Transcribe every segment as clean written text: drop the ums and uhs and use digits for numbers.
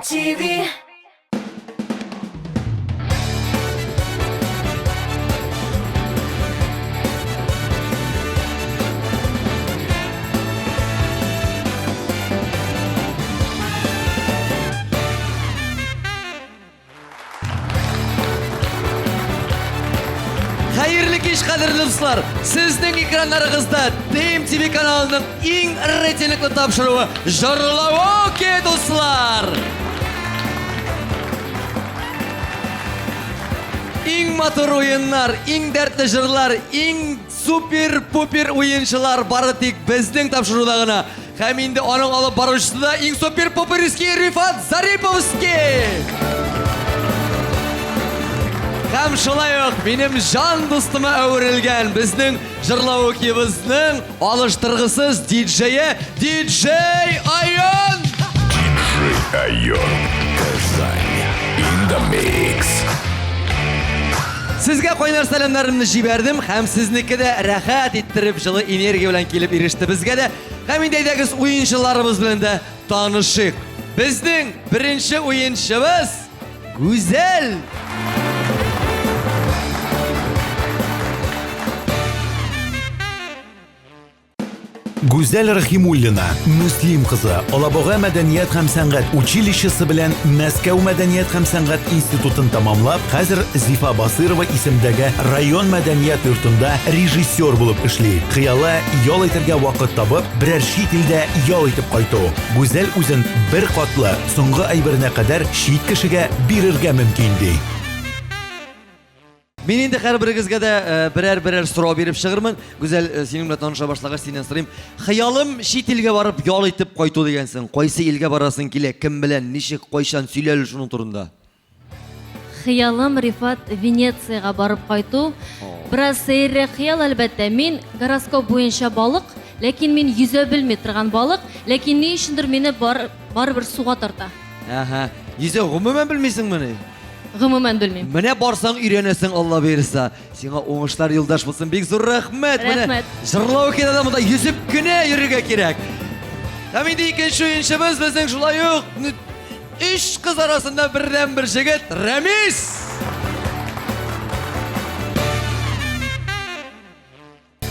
TV. Хәерле кич, кадерле дуслар! Сезнең экраннарыгызда ДМ ТВ каналының иң рейтинглы тапшыруы Җырлавоке, дуслар! Иң матур уеннар, иң дәртле җырлар, иң супер-пупер уенчылар бары тик безнең тапшыруда гына. Һәм инде аның алып баручысы да иң супер-пуперский Рифат Зариповский! Һәм шулай ук минем жан дустыма әверелгән безнең җырлаукибызның алыштыргысыз диджее Диджей Айон! Диджей Айон. Казань. In the mix. Сезгә кайнар сәламнәремне җибәрдем һәм сезнеке дә рәхәт иттереп җылы энергия белән килеп иреште безгә дә. Һәм инде әйдәгез уенчыларыбыз белән дә танышыйк. Безнең беренче уенчыбыз Гүзәл. Гүзәл Рахимуллина, Мөслим кызы, Алабуга мәдәният һәм сәнгать училищесы белән Мәскәү мәдәният һәм сәнгать институтын тәмамлап, хәзер Зифа Басырова исемдәге район мәдәният йортында режиссер булып эшли. Хыялы ял итәргә вакыт табып, берәр чит илдә ял итеп кайту. Гүзәл үзен бер катлы, соңгы әйберенә кадәр чит кешегә бирергә мөмкин, ди. Мин инде һәрберегезгә дә э, берәр-берәр сорау биреп чыгырмын. Гүзәл, э, синең белән таныша башлагач, синнән сорыйм. Хыялым чит илгә барып ял итеп кайту дигәнсең. Кайсы илгә барасың килә, кем белән, ничек, кайчан сөйлә әле шуның турында. Хыялым, Рифат, Венециягә барып кайту. Бераз сәеррәк хыял, әлбәттә. Мин гороскоп буенча балык, ләкин мин йөзә белми торган балык, ләкин ни өчендер мине бар, барыбер суга тарта. Әһә. Йөзә гомумән белмисеңмени? Гомумән белмим. Менә барсаң өйрәнәсең, Алла боерса. Сиңа уңышлар юлдаш булсын. Бик зур рәхмәт. Менә Рәхмәт. җырлау кирәк монда йөзеп кенә йөрергә кирәк. Һәм инде икенче уенчыбыз безнең шулай ук өч кыз арасында бердән-бер җегет Рәмис.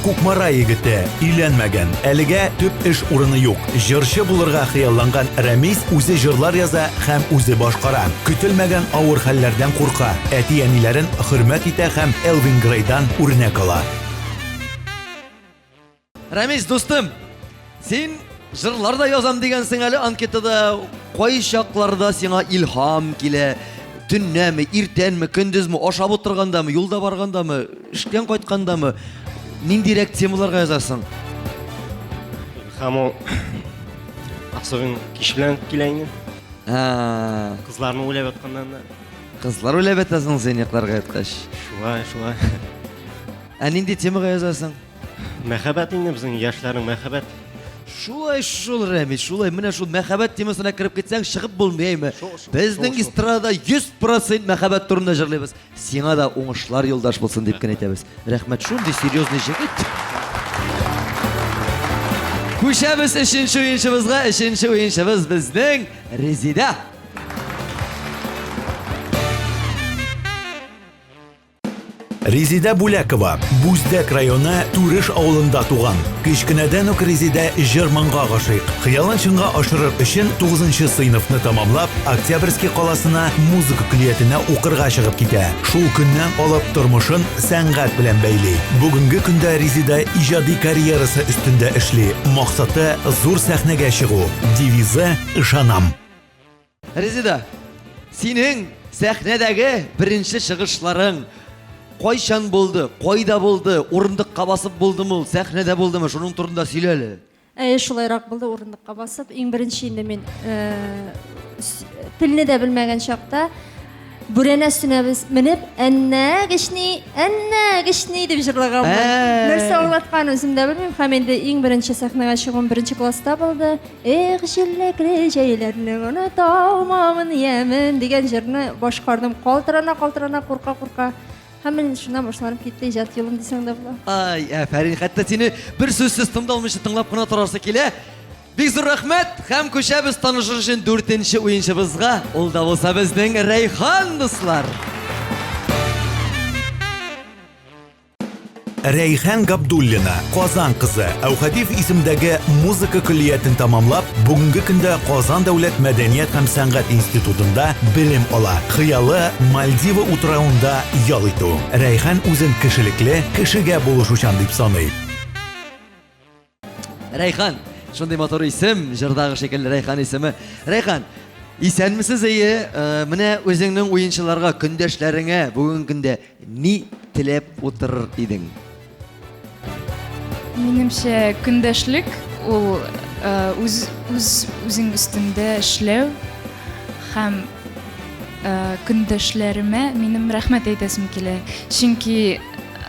Кукмара егете, өйләнмәгән, әлегә төп эш урыны юк. Җырчы булырга хыялланган Рәмис үзе җырлар яза һәм үзе башкара. Көтелмәгән авыр хәлләрдән курка, әти-әниләрен хөрмәт итә һәм Элвин Грейдан үрнәк ала. Рәмис, дустым, син Җырлар да язам дигәнсең әле анкетада. Кай чакларда сиңа илһам килә? Төннәме, иртәнме, көндезме, ашап утыргандамы, юлда баргандамы, эштән кайткандамы? Ниндирәк темаларга язасың? Илһам ул особенно кич белән килә инде. Ә, Кызларны уйлап ятканнан да. Кызлар уйлап ятасың син йокларга яткач. Шулай, шулай. Ә нинди темага язасың? Мәхәббәт инде безнең яшьләрнең мәхәббәт. Шулай шул, Рәмис, шулай. Менә шул мәхәббәт темасына кереп китсәң, чыгып булмый, әйме? Безнең эстрадада 100% мәхәббәт турында җырлыйбыз. Сиңа да уңышлар юлдаш булсын дип кенә әйтәбез. Рәхмәт, шундый серьезный җегет. Күчәбез өченче уенчыбызга. Өченче уенчыбыз безнең Резидә. Резидә Бүләкова Бүздәк районы Түреш авылында туган. Кечкенәдән үк Резидә җыр-моңга гашыйк. Хыялын чынга ашырыр өчен 9 сыйныфны тәмамлап, Октябрьский каласына музыка көллиятенә укырга чыгып китә. Шул көннән алып тормышын сәнгать белән бәйли. Бүгенге көндә Резидә иҗади карьерасы өстендә эшли. Максаты, зур сәхнәгә чыгу. Девизы, Ышанам. Резеда, синең сәхнәдәге беренче чыгышларың кайчан булды, кайда булды, урындыкка басып булдымы ул, сәхнәдә булдымы, шуның турында сөйлә әле. Әйе, шулайрак булды, урындыкка басып. Иң беренче инде мин телне дә белмәгән чакта бүрәнә өстенә без менеп, әннә гешни, әннә гешни дип җырлаганмын. Нәрсә аңлатканын үзем дә белмим. Һәм инде иң беренче сәхнәгә чыгуым беренче класста булды. Эх, җиләкле җәйләрне оныта алмамын ямен дигән җырны башкардым. Калтырана, калтырана, курка, курка. Һәм менә шуннан башланып китте иҗат юлым дисәң дә була. Ай, афәрин, хәтта сине бер сүзсез тын да алмыйча тыңлап кына торасы килә. Бик зур рәхмәт һәм күчәбез танышыр өчен дүртенче уенчыбызга. Ул да булса безнең Рәйхан дуслар. Рәйхан Габдуллина, Казан кызы, Әүхәдиев исемдәге музыка көллиятен тәмамлап, бүгенге көндә Казан дәүләт мәдәният һәм сәнгать институтында белем ала. Хыялы Мальдивы утравында ял итү. Рәйхан үзен кешелекле, кешегә булышучан дип саный. Рәйхан, шундый матур исем, җырдагы шикелле Рәйхан исеме. Рәйхан, исәнмесез, әйе. Э, менә үзеңнең уенчыларга, көндәшләреңә бүгенге көндә ни теләп утырыр идең? Минемчә, көндәшлек ул э, үз үз үзең өстендә эшләү һәм э, көндәшләремә минем рәхмәт әйтәсем килә. Чөнки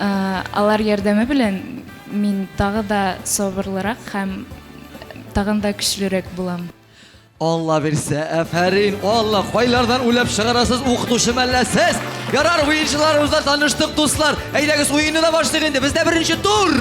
алар ярдәме белән Мин тагы да сабырлырак һәм тагын да көчлерәк булам. Алла бирсә, әфәрин, Алла, кайлардан уйлап чыгарасыз, укытучы мәллә сез? Ярар, уенчыларыбызла таныштык, дуслар. Әйдәгез, уенны да башлыйк инде. Бездә беренче тур!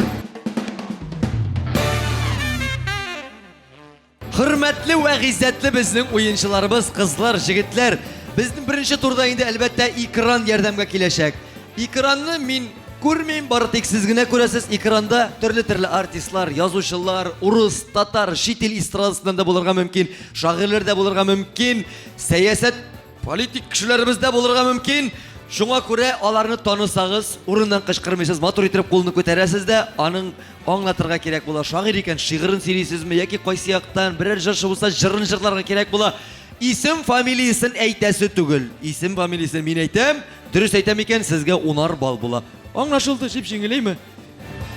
Хөрмәтле вә гыйззәтле безнең уенчыларыбыз, кызлар, җегетләр. Безнең беренче турда инде әлбәттә экран ярдәмгә киләчәк. Экранны мин күрмим, бары тик сез генә күрәсез. Экранда төрле-төрле артистлар, язучылар, урыс, татар, чит ил эстрадасыннан да булырга мөмкин, шагыйрьләр дә булырга мөмкин, сәясәт Политик кешеләребез дә булырга мөмкин. Шуңа күрә аларны танысагыз, урыннан кычкырмыйсыз, матур итеп кулны күтәрәсез дә, аның аңлатырга кирәк була. Шагыйрь икән, шигырен сөйлисезме яки кайсы яктан, берәр җырчы булса, җырын җырларга кирәк була. Исем, фамилиясен әйтәсе түгел. Исем, фамилиясен мин әйтәм. Дөрес әйтәм икән, сезгә унар балл була. Аңлашылды, җип-җиңел, әйме?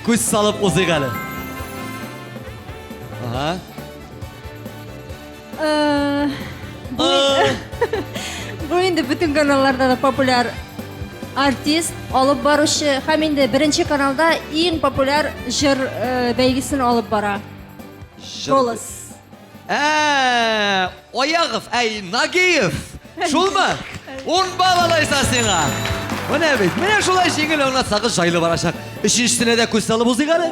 Күз салып узыйк әле. Ага. Э, бу, бу инде бөтен каналларда да популяр артист, алып баручы һәм инде беренче каналда иң популяр җыр э, бәйгесен алып бара. Голос. Ә, Аягов, әй, Нагиев. Шулмы? Ун балл алайса сиңа. Менә бит, менә шулай җиңел аңлатсагыз җайлы барачак. Өченчесенә дә күз салып узыйк әле.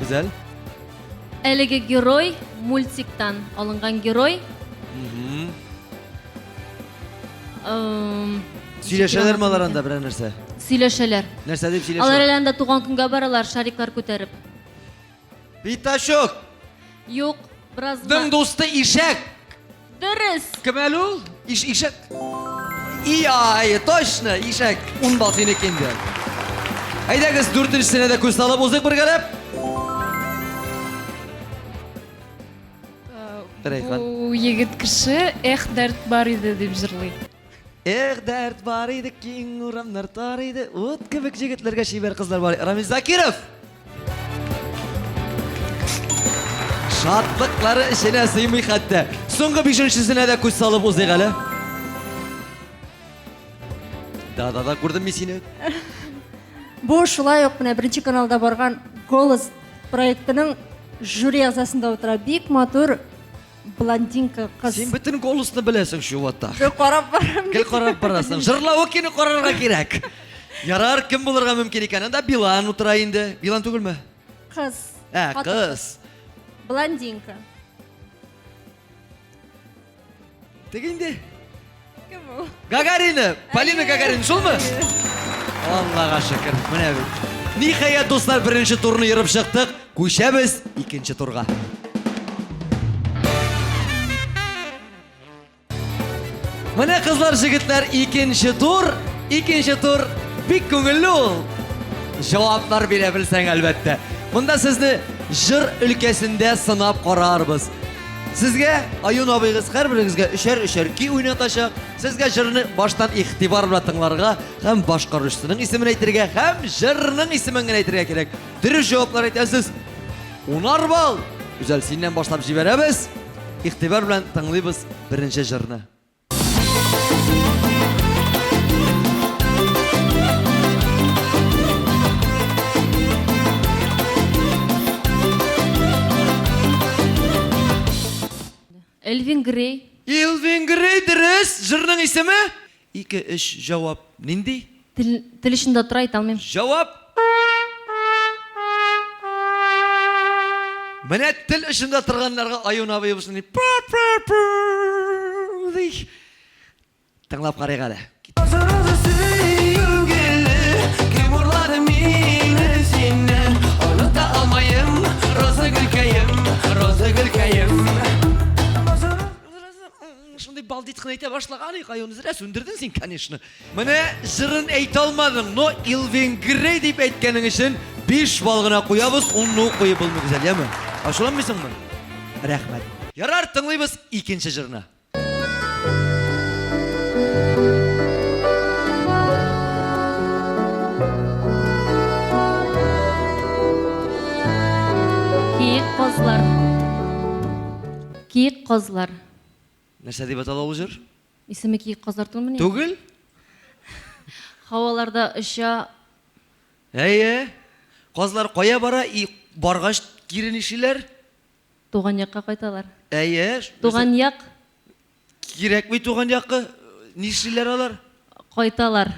Гүзәл. Әлеге герой мультиктан алынган герой. Сөйләшәләрме алар анда берәр нәрсә? Сөйләшәләр. Нәрсә дип сөйләшәләр? Алар әле анда туган көнгә баралар, шариклар күтәреп. Пятачок! Юк, бераз Дың дусты ишәк. Дөрес. Кем әле ул? Иш, ишәк. Ияй, точно, ишәк. Ун балл синеке инде. Әйдәгез, дүртенчесенә дә күз салып узыйк бергәләп. Рәйхан. Бу егет кеше Эх, дәрт бар иде дип җырлый. Эх, дәрт бар иде, киң урамнар тар иде, ут кебек җегетләргә чибәр кызлар бар. Рамил Закиров! Шатлыклары эченә сыймый хәтта. Соңгы бишенчесенә дә күз салып узыйк әле. Да, да, да, күрдем мин сине. Бу шулай ук менә беренче каналда барган Голос проектының жюри әгъзасында утыра. Бик матур блондинка кыз. Син бөтен голосны беләсең чувата. Гел карап барам. Гел карап барасың. Жырлавы кино карарга кирәк. Ярар, кем булырга мөмкин икән? Анда Билан утыра инде. Билан түгелме? Кыз. Ә, кыз. Блондинка. Теге инде. Кем ул? Гагарина, Полина Гагарина, шулмы? Аллага шөкер, менә бит. Ниһаять, дуслар, беренче турны ерып чыктык. Күчәбез икенче турга. Менә кызлар, җегетләр, икенче тур, икенче тур бик күңелле ул. Җаваплар бирә белсәң, әлбәттә. Монда сезне җыр өлкәсендә сынап карарбыз. Сезгә Аюн абыегыз һәрберегезгә өчәр-өчәр көй уйнатачак. Сезгә җырны баштан игътибар белән тыңларга һәм башкаручысының исемен әйтергә һәм җырның исемен генә әйтергә кирәк. Дөрес җаваплар әйтәсез. Унар балл! Гүзәл, синнән башлап җибәрәбез. Игътибар белән тыңлыйбыз беренче җырны. Элвин Грей. Элвин Грей дөрес. Җырның исеме? Ике, өч, җавап нинди? Тел, тел очында тора, әйтә алмыйм. Җавап. Менә тел очында торганнарга Аюн абыебыз ни ди. Тыңлап карыйк әле. Кем урлады мине синнән? Оныта алмыйм, роза гөлкәем, роза гөлкәем. Шундый балдит кына әйтә башлаган ик, Аюн, зря сүндердең син, конечно. Менә җырын әйтә алмадың, но Элвин Грей дип әйткәнең өчен 5 балл гына куябыз, унны ук куеп булмый, Гүзәл, яме? Ачуланмыйсыңмы? Рәхмәт. Ярар, тыңлыйбыз икенче җырны. Киек казлар. Киек казлар. Нәрсә дип атала ул җыр? Исеме киек казлар түгелмени? Түгел. Һаваларда оча. Әйе. Казлар кая бара? И баргач кире нишлиләр? Туган якка кайталар. Әйе. Туган як. Кирәкми туган якка. Нишлиләр алар? Кайталар.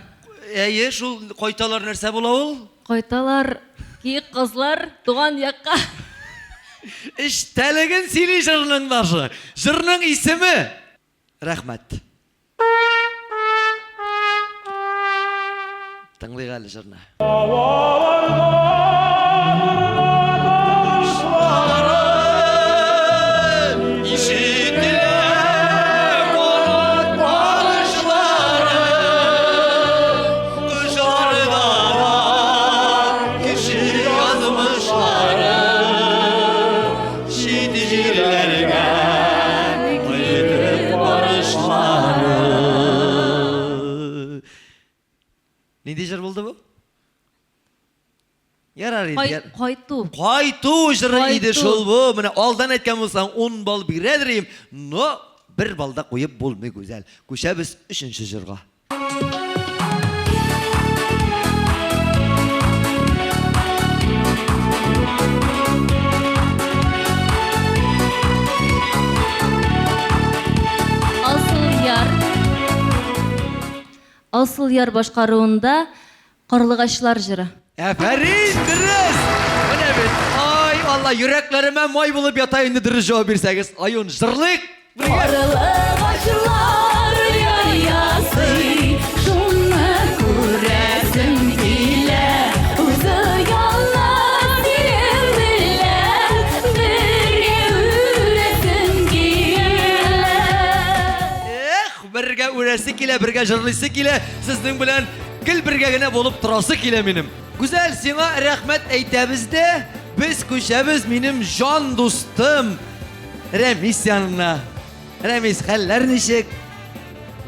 Әйе, шул кайталар нәрсә була ул? Кайталар киек казлар туган якка. Эчтәлеген сөйли җырның даже. Җырның исеме. Рәхмәт. Тыңлыйк әле җырны. Нинди җыр булды бу? Ярар инде. Кайту. Кайту җыры иде шул бу. Менә алдан әйткән булсаң, 10 балл бирәдер идем, но бер балл да куеп булмый, Гүзәл. Күчәбез өченче җырга. Асылъяр. Асылъяр башкаруында Карлыгачлар җыры. Афәрин, дөрес! Менә бит, ай, Алла, йөрәкләремә май булып ята инде дөрес җавап бирсәгез. Аюн, җырлыйк! Карлыгачлар ясый, шуны күрәсем килә. Үзе ялгыз ирем белән бергә үрәсем килә. Эх, бергә үрәсе килә, бергә җырлыйсы килә. Сезнең белән гел бергә генә булып торасы килә минем. Гүзәл, сиңа рәхмәт әйтәбез дә, без күчәбез минем җан дустым Рәмис янына. Рәмис, хәлләр ничек?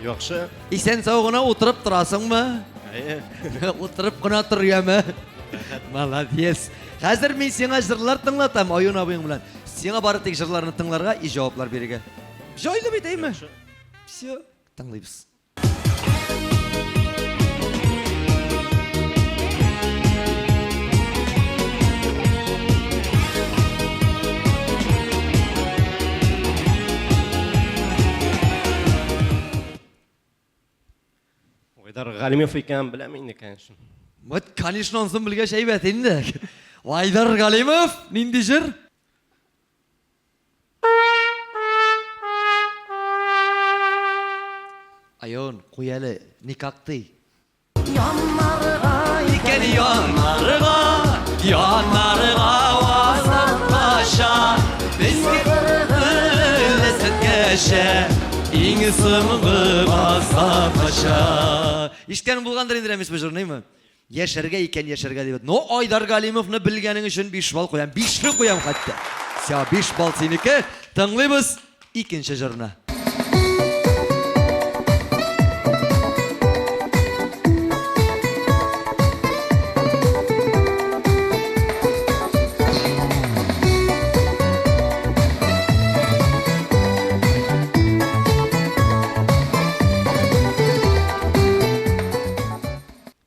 Яхшы. Исән-сау гына утырып торасыңмы? Әйе. Утырып кына тор, яме. Молодец. Хәзер мин сиңа җырлар тыңлатам, Аюн абыең белән. Сиңа бары тик җырларны тыңларга и җаваплар бирергә. Җайлы бит, әйме? Все, тыңлыйбыз. Айдар Галимов икәнен беләм инде, конечно. Вот, конечно, ансын белгәч әйбәт инде. Айдар Галимов, нинди җыр? Айон, куй әле, никак ты. Яннарга икән яннарга, яннарга вазаткача, безгә ләззәткәчә, иң соңгы газапкача. Ишеткән булгандыр инде Рәмис бу җырны, Яшәргә икән яшәргә дип. Но Айдар Галимовны белгәнең өчен 5 балл куям. 5-ле куям хәтта. Всё, 5 балл синеке. Тыңлыйбыз икенче җырны.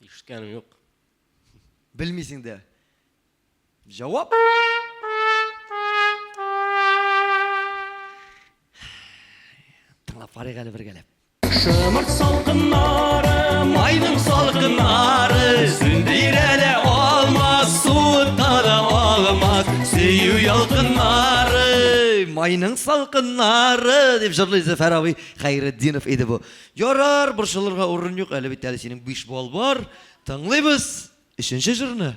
Ишеткәнем юк. Белмисең дә. Җавап. Тыңлап карыйк әле бергәләп. Шымырт салкыннары, Майның салкыннары сүндерә дә алмас, суыта да алмас. Сөю ялкыннары. Майның салкыннары, дип җырлый Зөфәр абый Хәйретдинов иде бу. Ярар, борчылырга урын юк, әле бит әле синең 5 балл бар. Тыңлыйбыз өченче җырны.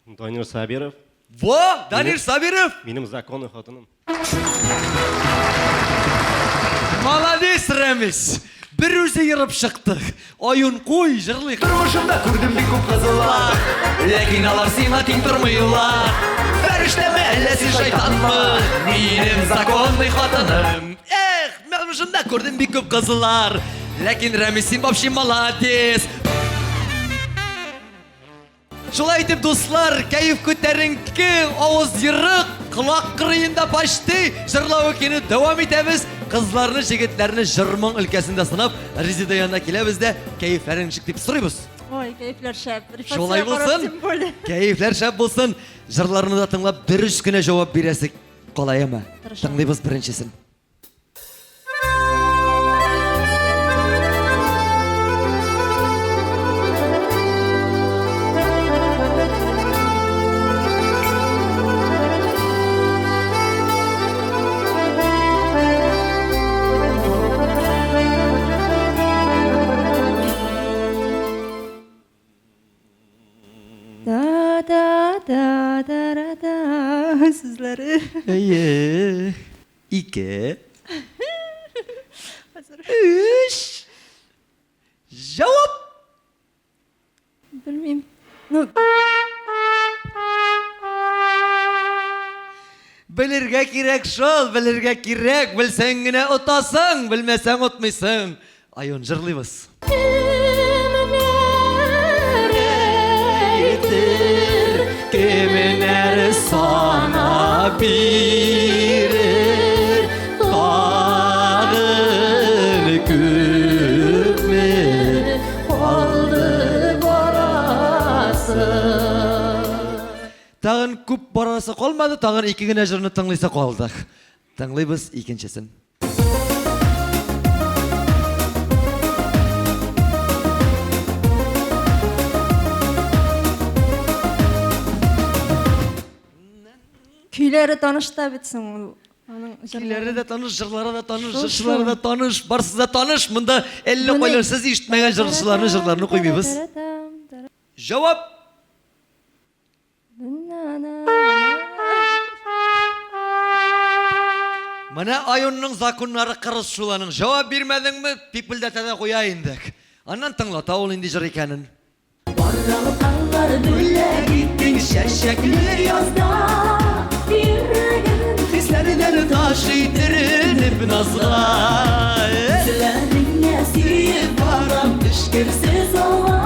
Данир Сабиров. Во, Данир Сабиров! Минем законный хатыным. Молодец, Рәмис! Бер үзе ерып чыкты. Аюн куй, җырлыйк. Тормышымда күрдем бик күп кызыллар, ләкин алар сиңа тиң тормыйлар. Фәрештәме, әллә син шайтанмы? Минем законный хатыным. Эх, тормышымда күрдем бик күп кызыллар, ләкин Рәмис син вообще молодец. Шулай итеп, дуслар, кәеф күтәренке, авыз ерык, колак кырыенда почти җырлау көне дәвам итәбез. Кызларны, җегетләрне җыр-моң өлкәсендә сынап, Резеда янына киләбез дә, кәефләрең ничек дип сорыйбыз. Ой, кәефләр шәп. Рифат Шулай сиңа карап булсын. тем более. Кәефләр шәп булсын. Җырларны да тыңлап, дөрес кенә җавап бирәсе кала, яме. Тырышам. Тыңлыйбыз беренчесен. Да да да да да да сүзләре. Әйе. Ике. Өч. Җавап. Белмим. Ну, Белергә кирәк шул, белергә кирәк. Белсәң генә отасың, белмәсәң отмыйсың. Айон, җырлыйбыз. Әйтер, кемнәр сана бирер, тагын күпме калды барасы. Тагын күп барасы калмады, тагын ике генә җырны тыңлыйсы калдык. Тыңлыйбыз икенчесен. Көйләре таныш та бит соң ул. Аның Көйләре дә таныш, җырлары да таныш, Шул, җырчылары шул. да таныш, барысы да таныш. Монда әллә Моны- кайлар сез ишетмәгән җырчыларны җырларны куймыйбыз. Җавап. Менә Айонның законнары кырыс шул аның. Җавап бирмәдеңме, пипелдәтә дә куя инде. Аннан тыңлата ул нинди җыр икәнен. Алкалар бүләк иттең чәчәкле язда Йөрәгем Хисләрдән ташый төренеп назга. Күзләреңә сөеп барам эчкерсез алга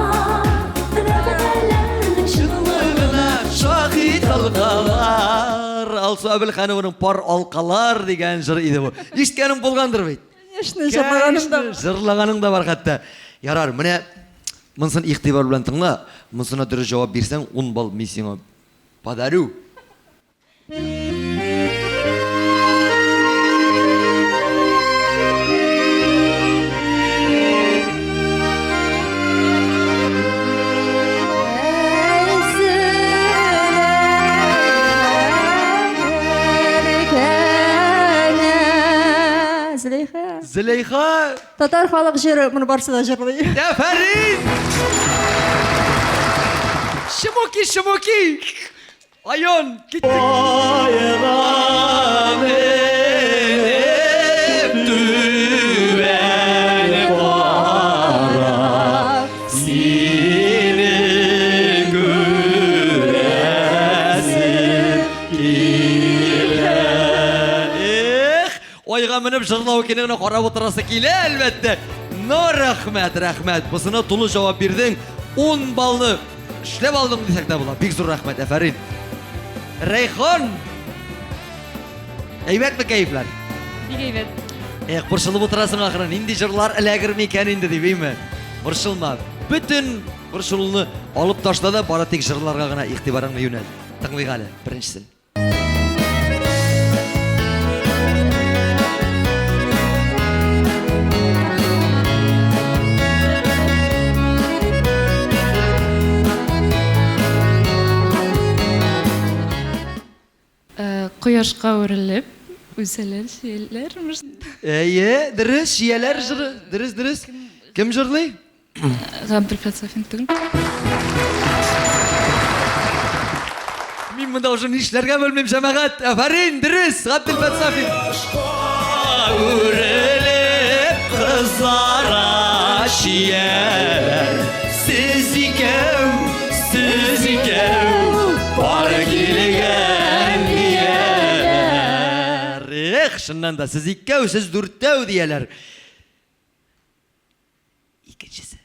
Вәгъдәләрнең Чынлыгына шаһит алкалар. Алсу Әбелханованың Пар алкалар дигән җыры иде бу. Ишеткәнең булгандыр бит. Конечно, җырлаганым да бар. Җырлаганың да бар хәтта. Ярар, менә монысын игътибар белән тыңла. Монысына дөрес җавап бирсәң, 10 балл мин сиңа подарю. Зөләйха. Зөләйха. Татар халык җыры, моны барысы да җырлый. Афәрин! Шымоки, шымоки! Айон, киттек. Айга менеп түбән карап, сине күрәсем килә. Эх, айга менеп җырлау икәнен генә карап утырасы килә, әлбәттә. Но рәхмәт, рәхмәт. Бусына тулы җавап бирдең. 10 баллны эшләп алдың дисәк тә була. Бик зур рәхмәт, афәрин. Рәйхан! Әйбәтме кәефләр? Бик әйбәт. Эх, борчылып утырасың ахыры, нинди җырлар эләгер микән инде дип, әйме? Борчылма. Бөтен борчылуны алып ташла да, бары тик җырларга гына игътибарыңны юнәл. Тыңлыйк әле беренчесен. Кояшка үрелеп, үсәләр чияләр. Әйе, дөрес, чияләр җыры. Дөрес, дөрес. Кем җырлый? Габделфәт Сафин түгел. Мин монда уже нишләргә белмим, җәмәгать. Афәрин, дөрес, Габделфәт Сафин. Үрелеп кызара чияләр. Сез икәү, сез икәү, пар килгән дияләр. Эх, чыннан да, сез икәү, сез дүртәү дияләр. Икенчесе.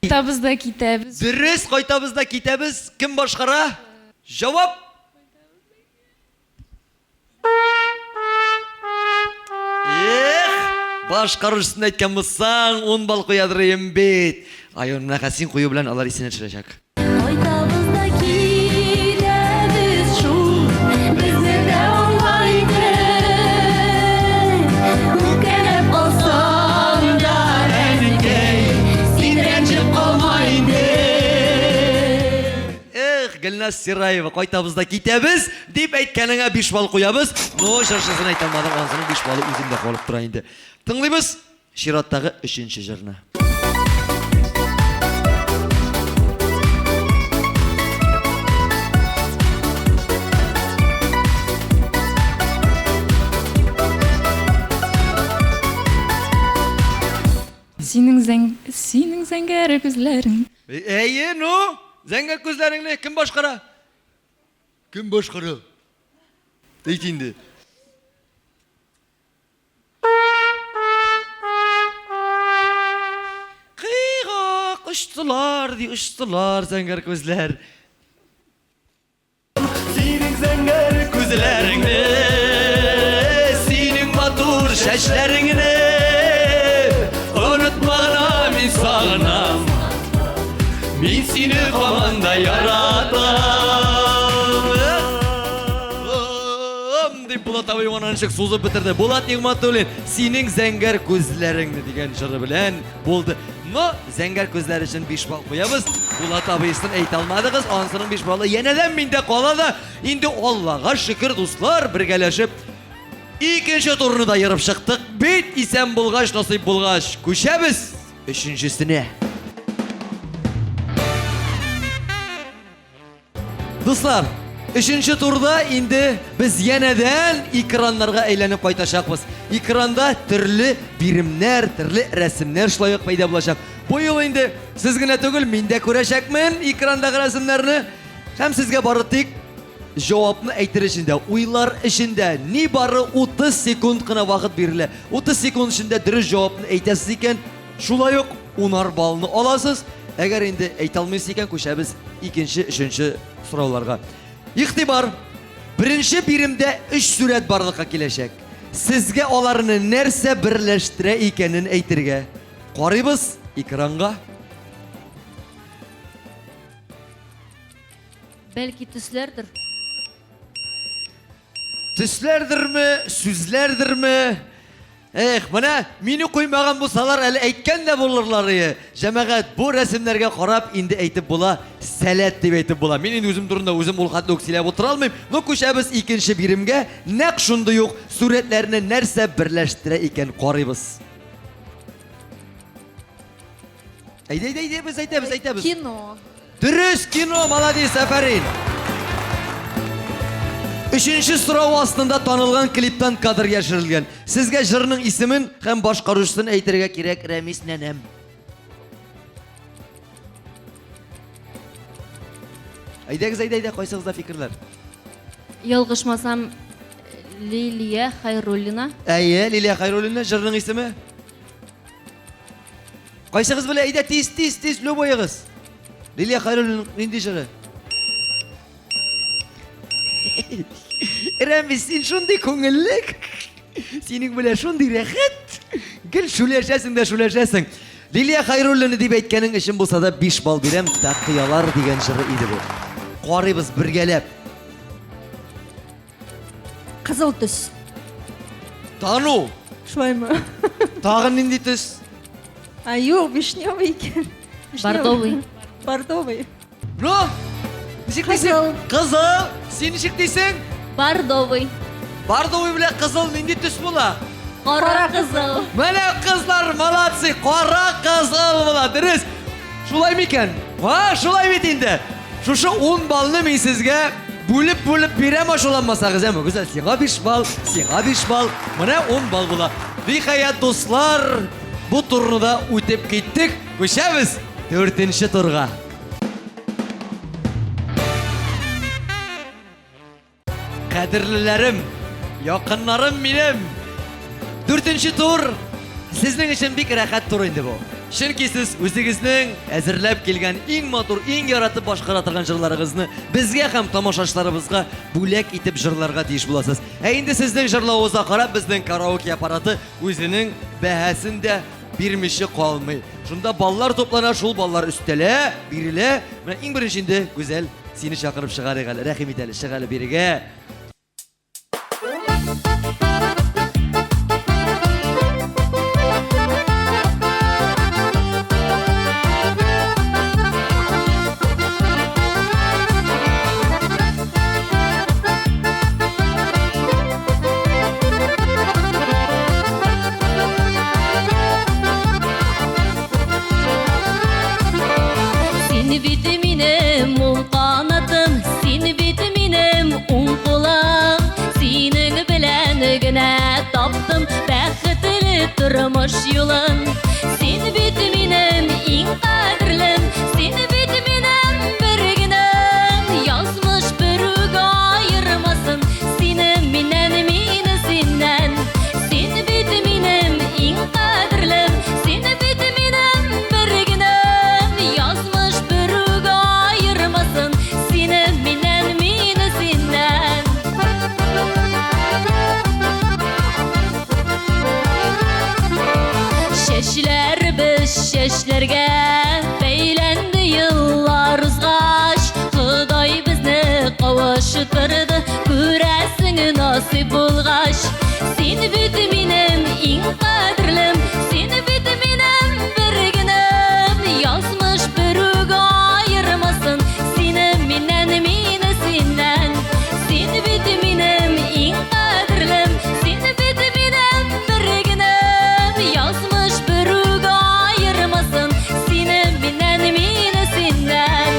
Кайтабыз да китәбез. Дөрес, кайтабыз да китәбез. Кем башкара? Җавап! Эх, башкаручысын әйткән булсаң, 10 балл куядыр идем бит. Ай, менә син кую белән алар исенә төшерәчәк. Кайтабыз да китәбез шул, безне дә аңлайды. Үпкәләп калсаң да, әнкәй, син рәнҗеп калма инде. Эх, Гөлназ Сираева, кайтабыз да китәбез, дип әйткәнеңә 5 балл куябыз. Но җырчысын әйтә алмадың, анысының 5 баллы үземдә калып тора инде. Тыңлыйбыз. Чираттагы өченче җырны. Синең зәң... Синең зәңгәр күзләрең. Әйе, ну, зәңгәр күзләреңне кем башкара? Кем башкара? Әйт инде. Кыйгак очтылар, ди, очтылар зәңгәр күзләр. Синең зәңгәр күзләреңне, синең матур чәчләреңне онытма гына мин сагынам. Мин сине һаман да яратам. Дип Булат абый моны ничек сузып бетерде. Булат Нигъмәтуллин, синең зәңгәр күзләреңне дигән җыры белән булды. Но зәңгәр күзләр өчен 5 балл куябыз. Булат абыйсын әйтә алмадыгыз, анысының 5 баллы янәдән миндә кала да. Инде Аллага шөкер, дуслар, бергәләшеп икенче турны да ерып чыктык. Бит исән булгач, насыйп булгач, күчәбез өченчесенә. Дуслар, өченче турда инде без янәдән экраннарга әйләнеп кайтачакбыз. Экранда төрле биремнәр, төрле рәсемнәр шулай ук пәйда булачак. Бу юлы инде сез генә түгел, мин дә күрәчәкмен экрандагы рәсемнәрне. Һәм сезгә бары тик җавапны әйтер өчен дә, уйлар өчен дә нибары 30 секунд кына вакыт бирелә. 30 секунд эчендә дөрес җавапны әйтәсез икән, Шулай ук унар баллны аласыз. Әгәр инде әйтә алмыйсыз икән, күчәбез икенче, өченче сорауларга. Игътибар! Беренче биремдә өч сурәт барлыкка киләчәк. Сезгә аларны нәрсә берләштерә икәнен әйтергә. Карыйбыз экранга. Бәлки төсләрдер? Төсләрдерме, сүзләрдерме? Эх, менә мине куймаган булсалар, әле әйткән дә булырлар ие. Җәмәгать, бу рәсемнәргә карап инде әйтеп була, сәләт дип әйтеп була. Мин инде үзем турында үзем ул хәтле үк сөйләп утыра алмыйм. Но күчәбез икенче биремгә. Нәкъ шундый ук сурәтләрне нәрсә берләштерә икән, карыйбыз. Әйдә, әйдә, әйдә, без әйтәбез, әйтәбез. Кино. Дөрес, кино, молодец, афәрин. Өченче сорау астында танылган клиптан кадр яшерелгән. Сезгә җырның исемен һәм башкаручысын әйтергә кирәк, Рәмис нәнәм. Әйдәгез, әйдә, әйдә, кайсыгызда фикерләр? Ялгышмасам, Лилия Хайруллина. Әйе, Лилия Хайруллина җырның исеме? Кайсыгыз белә? Әйдә, тиз, тиз, тиз, любоегыз. Лилия Хайруллинаның нинди җыры? Рәмис, син шундый күңелле. Синең белән шундый рәхәт. Гел шүләшәсең дә шүләшәсең. Лилия Хайруллина дип әйткәнең өчен булса да 5 балл бирәм. Тәкыялар дигән җыры иде бу. Карыйбыз бергәләп. Кызыл төс. Тану. Шулаймы? Тагын нинди төс? А юк, вишневый икән. Бордовый. Бордовый. Ну, ничек дисең? Кызыл. Син ничек дисең? Бордовый. Бордовый белән кызыл нинди төс була? Кара кызыл. Менә кызлар молодцы, кара кызыл була, дөрес. Шулай микән? Ха, шулай бит инде. Шушы 10 баллны мин сезгә бүлеп-бүлеп бирәм ачуланмасагыз, әме гүзәл, сиңа 5 балл, сиңа 5 балл, менә 10 балл була. Ниһаять, дуслар, бу турны да үтеп киттек. Күчәбез дүртенче турга. Кадерлеләрем, якыннарым минем. Дүртенче тур сезнең өчен бик рәхәт тур инде бу. Чөнки сез үзегезнең әзерләп килгән иң матур, иң яратып башкара торган җырларыгызны безгә һәм тамашачыларыбызга бүләк итеп җырларга тиеш буласыз. Ә инде сезнең җырлавыгызга карап безнең караоке аппараты үзенең бәһасен дә бирмичә калмый. Шунда баллар туплана, шул баллар өстәлә, бирелә. Менә иң беренче инде Гүзәл, сине чакырып чыгарыйк әле. Рәхим ит әле, чык әле бирегә. Син бит минем уң канатым, син бит минем уң кулым. Синең белән генә таптым бәхетле тормыш юлын. Син бит минем иң кадерлем, син бит минем бер генәм. Язмыш берүк аермасын сине миннән, мине синнән. Син бит минем иң кадерлем, син бит минем бер генәм. Язмыш берүк аермасын сине миннән, мине синнән. Чәчләребез чәчләргә бәйләнде еллар узгач, Ходай безне кавыштырды, күрәсең насыйп булгач. Син бит минем иң кадерлем, син бит минем бер генәм. Язмыш берүк аермасын сине миннән, мине синнән. Син бит минем иң кадерлем, син бит минем бер генәм. Язмыш берүк аермасын сине миннән, мине синнән.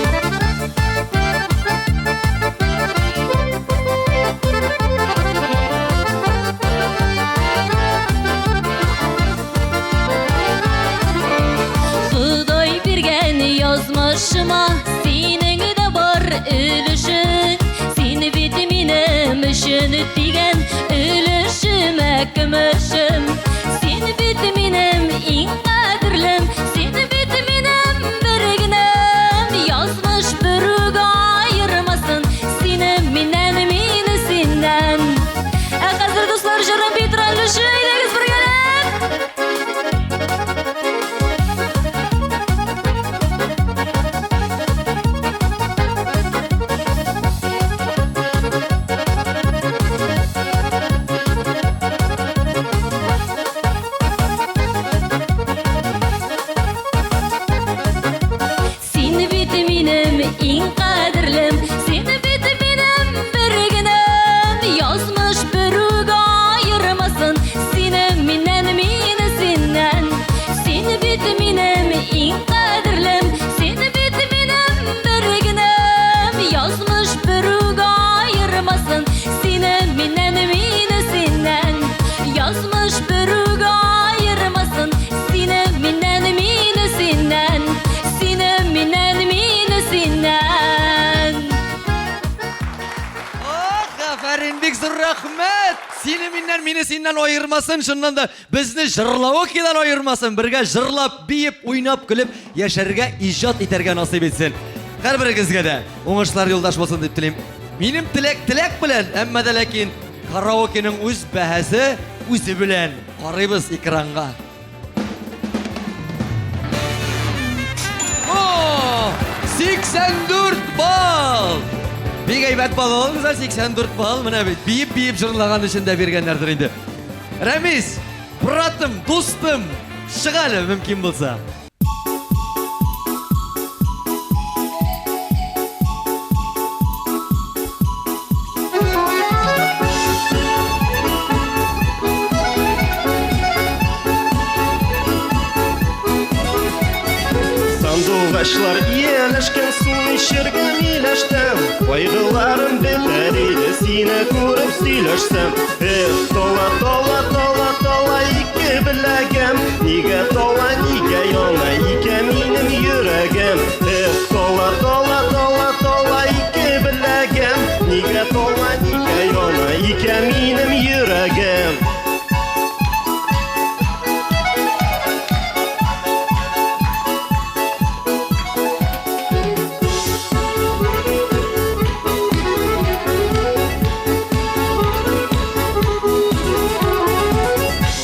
Ходай биргән язмышыма синең дә бар өлешең. Син бит минем өчен тигән өлешемә көмешем. Син бит минем иң кадерлем, син бит минем бер генәм. Язмыш берүк аермасын сине миннән, мине синнән. Ә хәзер, дуслар, җырым Петр өлеше, әйдәгез бергәләп. Син бит минем иң кадерлем, син бит минем бер генәм. Язмыш берүк аермасын сине миннән, мине синнән. Син бит минем иң кадерлем, син бит минем бер генәм. Язмыш берүк аермасын сине миннән, мине синнән. Язмыш берүк аермасын сине миннән, мине синнән. Сине миннән, мине синнән. Ах, афәрин, бик зур рәхмәт! Сине миннән, мине синнән аермасын, чыннан да безне җырлавыкидан аермасын, бергә җырлап, биеп, уйнап, көлеп яшәргә, иҗат итәргә насыйп итсен. Һәрберегезгә дә уңышлар юлдаш булсын дип телим. Минем теләк теләк белән, әмма дә ләкин караокеның үз бәһасе үзе белән. Карыйбыз экранга. О, 84 балл! Бик әйбәт балл алыгыз, 84 балл. Менә бит биеп-биеп җырлаган өчен дә биргәннәрдер инде. Рәмис, братым, дустым, чык әле мөмкин булса. Сандугачлар ияләшкән су эчәргә миләштән Кайгыларым бетәр иде сине күреп сөйләшсәм Эх, тола, тола, тола, тола ике беләгем Нигә тола, нигә яна икән минем йөрәгем Эх, тола, тола, тола, тола ике беләгем Нигә тола, нигә яна икән минем йөрәгем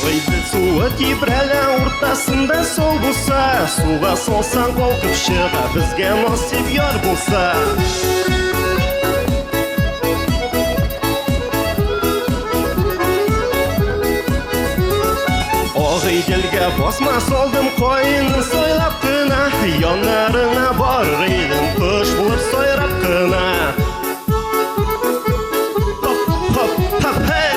Гыйдел суы тибрәлә уртасында сол булса, суга салсаң калкып чыга, безгә насыйп яр булса. Агыйделгә басма салдым, каенын сайлап кына, яннарыңа барыр идем, кош булып сайрап кына. Хоп, хоп, хоп, хей!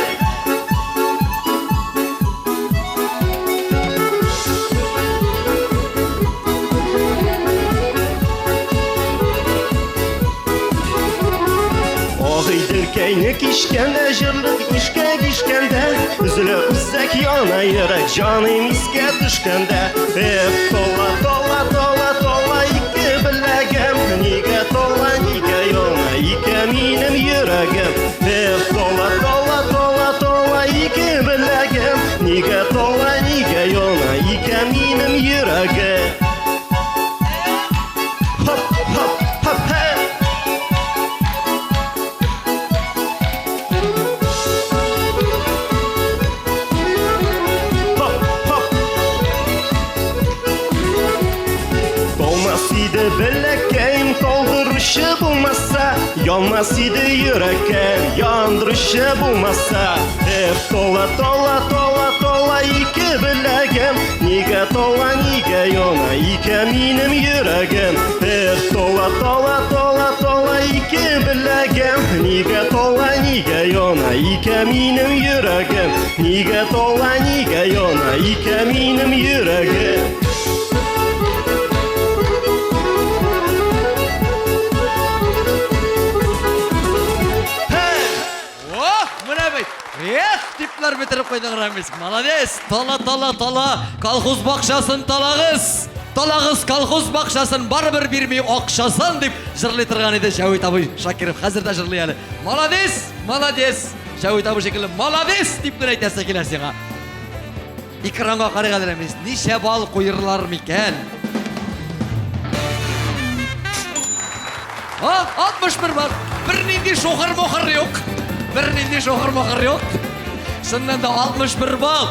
Агыйделкәйне кичкәндә, җырлык ишкәк ишкәндә, Өзелә үзәк яна йөрәк, җаным искә төшкәндә. Эх, тола, тола, тола, тола ике беләгем, Нигә тола, нигә яна икән минем йөрәгем. Эх, тола, тола, тола, тола ике беләгем, Нигә тола, нигә яна икән минем йөрәгем. Хоп, хоп, хоп, хей! Хоп, хоп. Толмас иде беләккәем, талдыручы булмаса, Янмас иде йөрәккәем, яндыручы булмаса. Эх, тола, тола, тола, тола ике беләгем, Нигә тола, нигә яна икән минем йөрәгем. Эх, тола, тола, тола, тола ике беләгем, Нигә тола, нигә яна икән минем йөрәгем. Нигә тола, нигә яна икән минем йөрәгем. Ох, менә бит. Эх, дипләр бетереп куйдың, Рамис. Молодец. Тала, тала, тала. Колхоз бакчасын талагыз. Талагыз колхоз бакчасын барыбер бирми акчасын дип җырлый торган иде Җәвит абый Шакиров. Хәзер дә җырлый әле. Молодец, молодец. Җәвит абый шикелле молодец дип кенә әйтәсе килә сиңа. Экранга карыйк әле, Рамис. Ничә балл куерлар микән? А, 61 балл. Бернинди шохыр-мохыр юк. Бернинди шохыр-мохыр юк. Чыннан да 61 балл.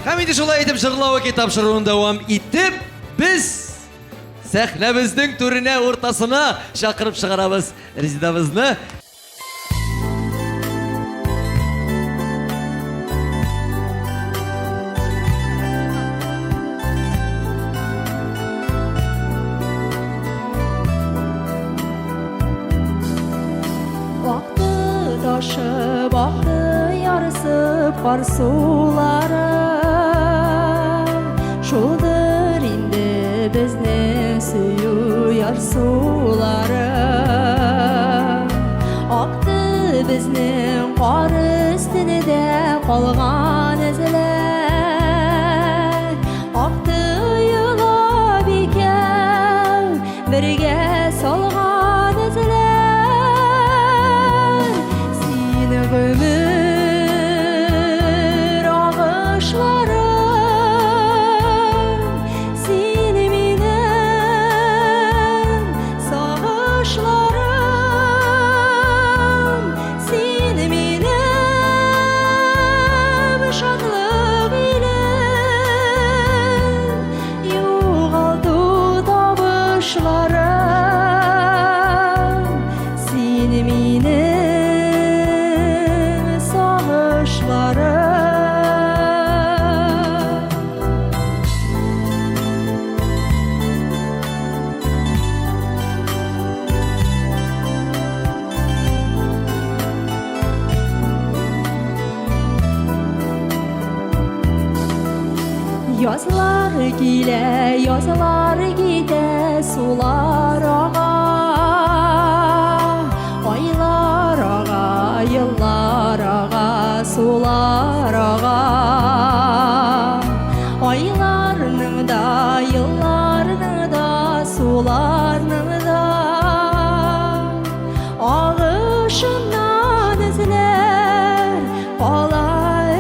Һәм инде шулай итеп җырлау тапшыруын дәвам итеп, без сәхнәбезнең түренә, уртасына чакырып чыгарабыз Резидабызны. Акты ташып, акты ярсып кар сулары. Шулдыр инде безнең сөю ярсулары. Акты безнең кар өстендә калган эзләр. Акты елап икәү бергә салган эзләр. Син гомер агышында Язлар килә, язлар китә, сулар ага. Айлар ага, еллар ага, сулар ага. Айларның да, елларның да, суларның да Агышыннан эзләр, кала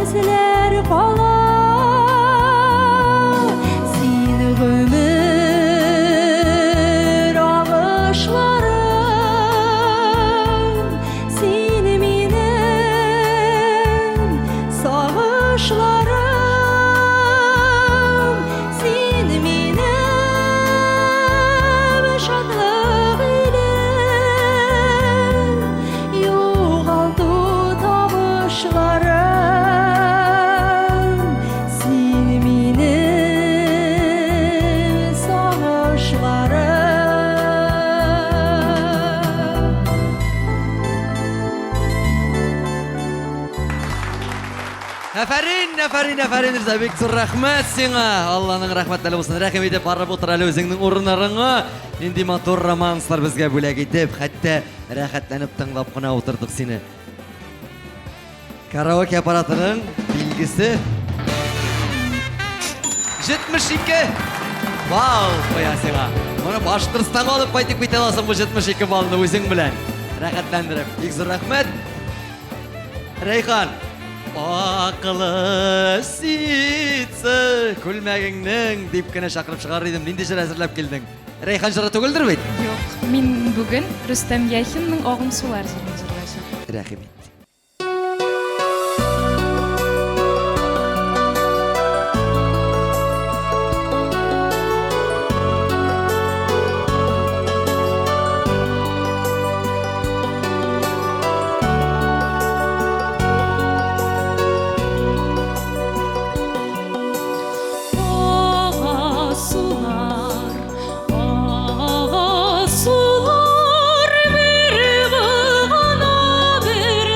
эзләр, кала. Син гомер агышларым, син минем сагышларым, син минем шатлык илем, югалту табышларым, син минем сагышларым. Афәрин, афәрин, афәрин, Риза, бик зур рәхмәт сиңа. Алланың рәхмәтләре булсын. Рәхим итеп барып утыр әле үзеңнең урыннарыңа. Нинди матур романслар безгә бүләк итеп, хәтта рәхәтләнеп тыңлап кына утырдык сине. Караоке аппаратының билгесе 72 балл куя сиңа. Моны Башкортстанга алып кайтып китә аласың бу 72 баллны үзең белән. Рәхәтләндереп. Бик зур рәхмәт. Рәйхан, акылы ситсы күлмәгеңнең дип кенә чакырып чыгарыр идем. Нинди җыр әзерләп килдең? Рәйхан җыры түгелдер бит? Юк, мин бүген Рөстәм Яхинның Агым сулар җырын җырлаячакмын. Рәхим ит. Ага сулар, ага сулар, бер гына бер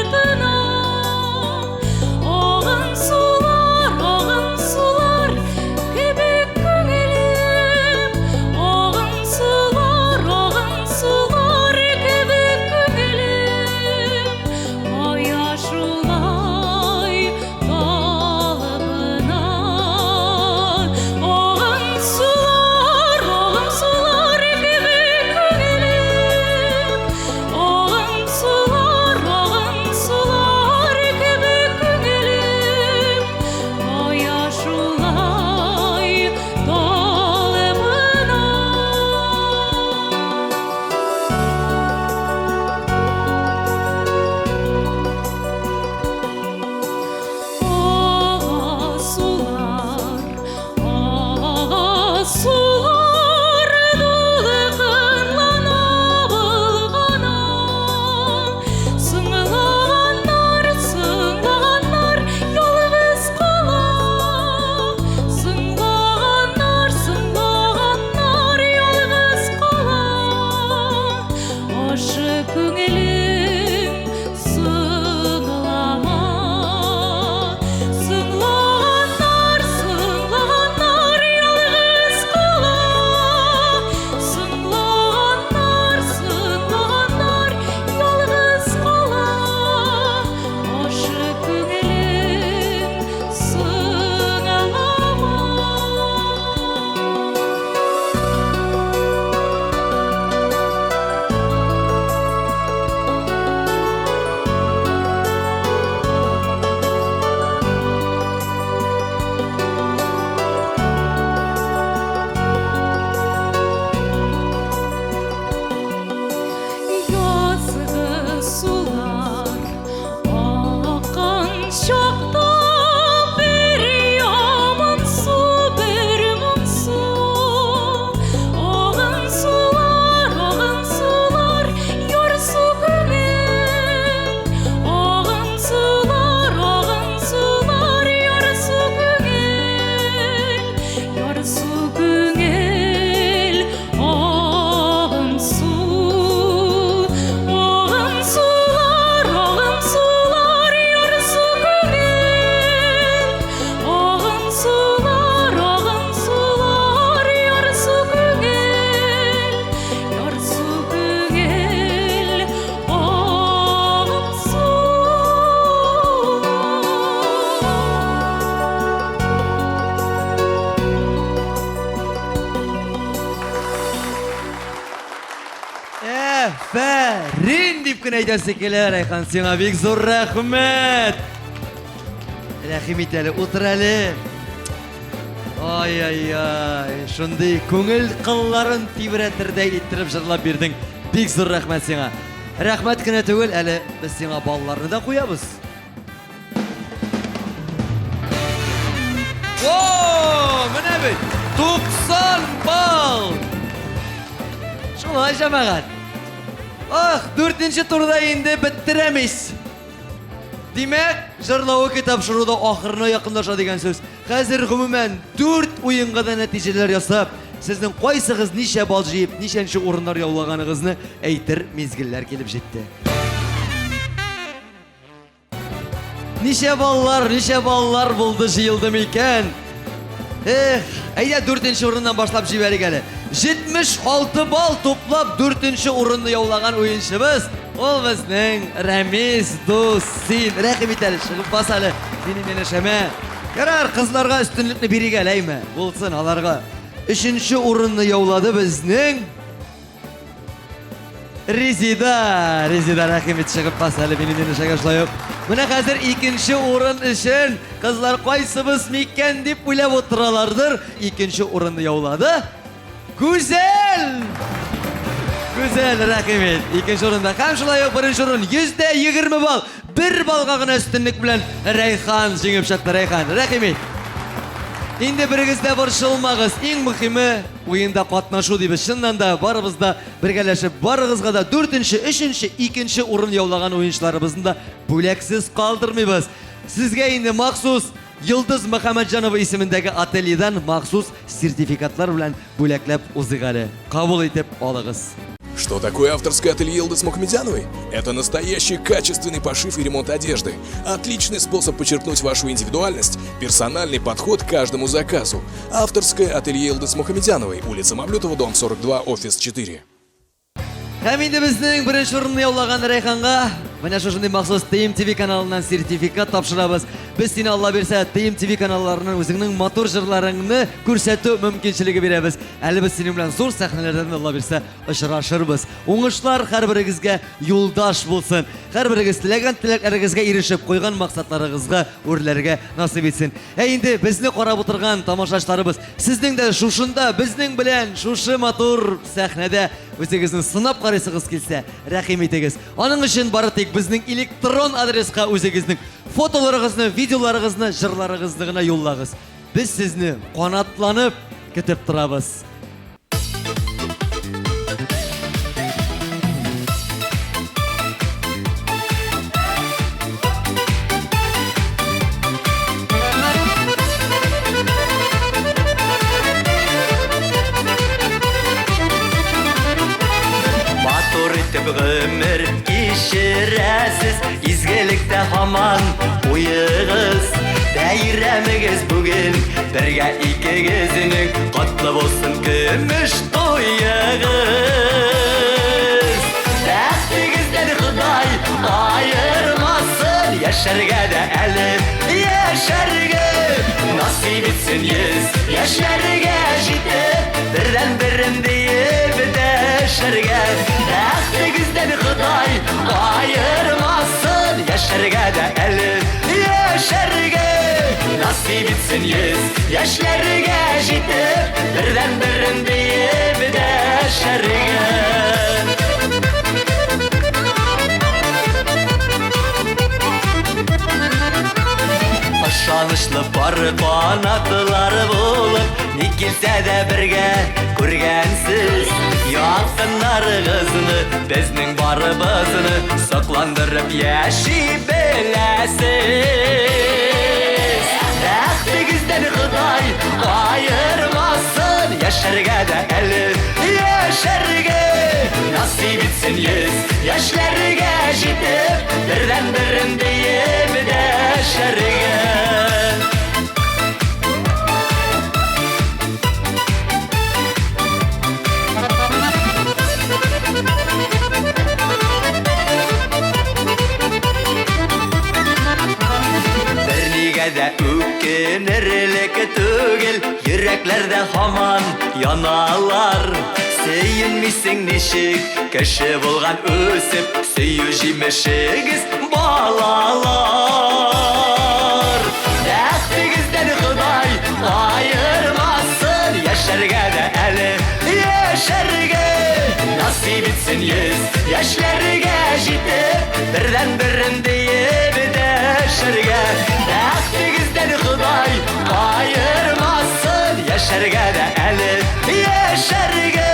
Афәрин дип кенә әйтәсе килә, Рәйхан, сиңа бик зур рәхмәт. Рәхим ит әле, утыр әле. Ай-ай-ай, шундый күңел кылларын тибрәтердәй иттереп җырлап бирдең. Бик зур рәхмәт сиңа. Рәхмәт кенә түгел, әле без сиңа балларны да куябыз. О, менә бит, 90 балл! Шулай, җәмәгать. Ах, дүртенче турда инде беттерәмез. Димәк, җырлавы тапшыру да ахырына якынлаша дигән сүз. Хәзер гомумән дүрт уенга да нәтиҗәләр ясап, сезнең кайсыгыз ничә балл җыеп, ничәнче урыннар яулаганыгызны әйтер мизгелләр килеп җитте. Ничә баллар, ничә баллар булды җыелды микән? Эх, әйдә дүртенче урыннан башлап җибәрик әле. 76 балл туплап дүртенче урынны яулаган уенчыбыз ул безнең Рәмис дус. Син рәхим ит әле, чыгып бас әле минем янәшәмә. Ярар, кызларга өстенлекне бирик әле, әйме? Булсын аларга. Өченче урынны яулады безнең Резида, Резида рәхим ит чыгып бас әле минем янәшәгә шулай ук. Менә хәзер икенче урын өчен кызлар кайсыбыз микән дип уйлап утыралардыр. Икенче урынны яулады Гүзәл! Гүзәл, рәхим ит. Икенче урында һәм шулай ук беренче урын 120 балл. Бер баллга гына өстенлек белән Рәйхан җиңеп чыкты. Рәйхан, рәхим ит. Инде берегез дә борчылмагыз. Иң мөһиме уенда катнашу дибез. Чыннан да барыбыз да бергәләшеп барыгызга да дүртенче, өченче, икенче урын яулаган уенчыларыбызны да бүләксез калдырмыйбыз. Сезгә инде махсус Йолдыз Мөхәммәтҗанова исемендәге ательедан махсус сертификатлар белән бүләкләп узыйк әле. Кабул итеп алыгыз. Что такое авторское ателье Йылдыз Мухамедяновой? Это настоящий качественный пошив и ремонт одежды. Отличный способ подчеркнуть вашу индивидуальность, персональный подход к каждому заказу. Авторское ателье Йылдыз Мухамедяновой, улица Мавлютова, дом 42, офис 4. Һәм инде безнең беренче урынны яулаган Рәйханга менә шушындый махсус TMTV каналыннан сертификат тапшырабыз. Без сине Алла бирсә TMTV каналларының үзеңнең матур җырларыңны күрсәтү мөмкинчелеге бирәбез. Әле без синең белән зур сәхнәләрдән Алла бирсә очрашырбыз. Уңышлар һәрберегезгә юлдаш булсын. Һәрберегез теләгән теләкләрегезгә ирешеп, куйган максатларыгызга үрләргә насыйп итсен. Ә инде безне карап утырган тамашачыларыбыз, сезнең дә шушында безнең белән шушы матур сәхнәдә үзегезне сынап карыйсыгыз килсә, рәхим итегез. Аның өчен бары тик безнең электрон адреска үзегезнең фотоларыгызны, видеоларыгызны, җырларыгызны гына юллагыз. Без сезне канатланып көтеп торабыз. Матур итеп гомер кичерәсез, изгелектә һаман уегыз. Бәйрәмегез бүген бергә икегезнең котлы булсын көмеш туегыз. Бәхтегездән Ходай аермасын, яшәргә дә әле яшәргә насыйп итсен йөз яшьләргә җитеп, бердән-берем диеп дәшәргә. Бәхтегездән Ходай аермасын, яшәргә дә әле яшәргә насыйп итсен йөз яшьләргә җитеп, бердән-берем диеп дәшәргә. Ышанычлы пар канатлары булып, ни килсә дә бергә күргәнсез. Якыннарыгызны, безнең барыбызны сокландырып яши беләсез. Бәхтегездән Ходай аермасын, яшәргә дә әле яшәргә насыйп итсен йөз яшьләргә җитеп, бердән-берем диеп дәшәргә. Бернигә дә үкенерлек түгел, йөрәкләрдә һаман яналар. Сөенмисең ничек, кеше булган үсеп, сөю җимешегез, балалар. Бәхтегездән Ходай аермасын, яшәргә дә әле яшәргә. Насыйп итсен 100 яшьләргә җитеп, бердән-берем диеп дәшәргә. Бәхтегездән Ходай аермасын, яшәргә дә әле яшәргә.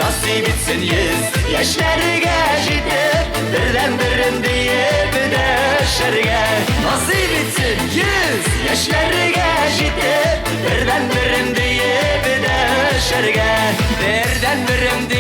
Насыйп итсен 100 яшьләргә җитеп, бердән-берем диеп дәшәргә. Насыйп итсен 100 яшьләргә җитеп, бердән-берем диеп дәшәргә. Бердән-берем диеп